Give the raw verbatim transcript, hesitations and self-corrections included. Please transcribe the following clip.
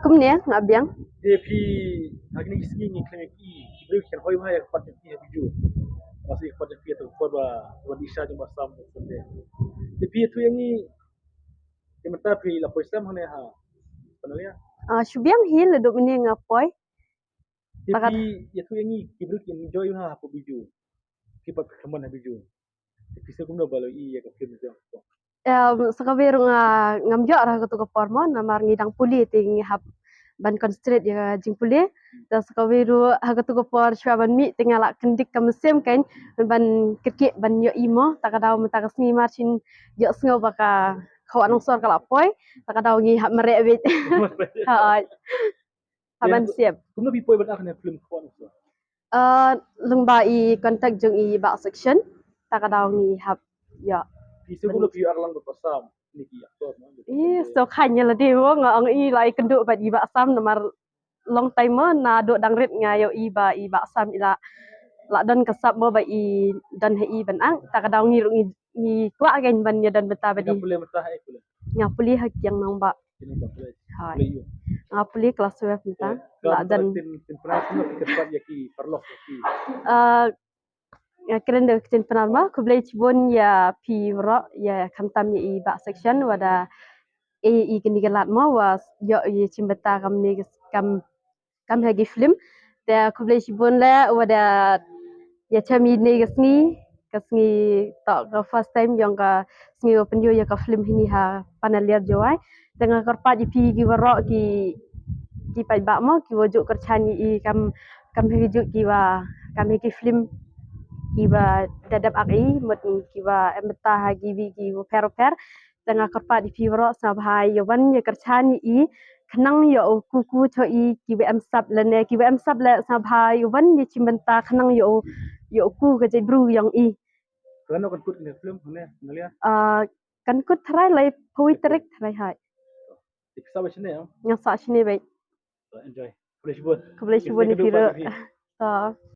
Kumne nga biang. Te phi ha kine ki sngi ngi khlem ïohi ki briew ki kynhoi bha ïa ka pat jong phi ha Bijou. Ba shu ïa ka pat jong phi ha ka por ba, ba dih sha jong Bah Sam. Te phi ïathuh ïa ngi, te mynta phi la poi slem hangne ha Panalia? Ah, shu biang hi, la dep mynne nga poi. Te phi ïathuh ïa ngi, ki briew ki enjoy bha ha Bijou. Ki pat khlem ha Bijou. Te phi sngew kumno ba la ïohi ïa ka film jong phi? Em, sa kawei ruh nga, ngam ïoh ha katu ka por mo, namar ngi dang pule te ngi hap ban concentrate ïa ka jingpule. Te sa kawei ruh ha katu ka por shuwa ban mih te nga la kyndiat ka mynsiem kein ban kyrkieh ban ïohi mo, ta ka daw mynta ka sngi mar shin ïohsngew ba ka Khawah Longsor ka la poi, ta ka daw ngi hap mareh beit. Hooid. Hap ban siap. Kumno phi poi ban act ha film Khawah Longsor? Eh, lyngba i contact jong i Bah Section, ta ka daw ngi hap ïoh. Phi sngew kumno phi ïoh act lang bad Bah Sam, kine ki actor mo? Ih, sngewkhlaiñ ïa lade mo, nga ong i la ïakynduh bad i Bah Sam namar long time mo, naduh dang rit nga ïohi ba i Bah Sam i la, la don ka sap mo ba i don ha i ban act, ta ka daw ngi ruh ngi, ngi kwah kein ban ïadon bynta bad i. Nga pule mynta ha i pule? Nga pule ha Kiang Nangbah. Kiang Nangbah College. Hooid. Pule ïa u? Nga pule klas twelve mynta. Eh, la don. Tin, tin pynar kumno phi kyrpad ïa ki paralok ïa ki? Eh, nga kren da ka ktien Pnar mo, khublei shibun ïa phi baroh, ïa khamtam ïa i Bah Section, wa da ei i kine ki lad mo, wa ïoh i shim bynta kam ne kam, kam ha ki film. Te khublei shibun leh, wa da ïa shem ine ka sngi, ka sngi toh ka first time jong ka sngi wa pynïoh ïa ka film hini ha Panaliar Jowai. Te nga kyrpad ïa phi ki baroh ki, ki paidbah mo, ki wa ju kyrchan ïa i kam, kam ha ki ju ki wa, kam ha ki film ki wa da dep act i, mut ki wa em bynta ha ki wi ki wa pher pher. Te nga kyrpad ïa phi baroh sngewbha ïa wan ïa kyrchan ïa i, khnang ïa u ku ku cho i ki wa em sap lane ki wa em sap leh sngewbha ïa wan ïa shim bynta khnang ïa u, ïa u ku ka jaitbru jong i. Kano kan kut kane film hane, Nalia? Ah, kan kut tharai lai phew tarik tharai hai. Ïa phi sah shane, eh? Nga sah shane beit. Enjoy. Khublei shibun. Khublei shibun ïa phi ruh. Ah.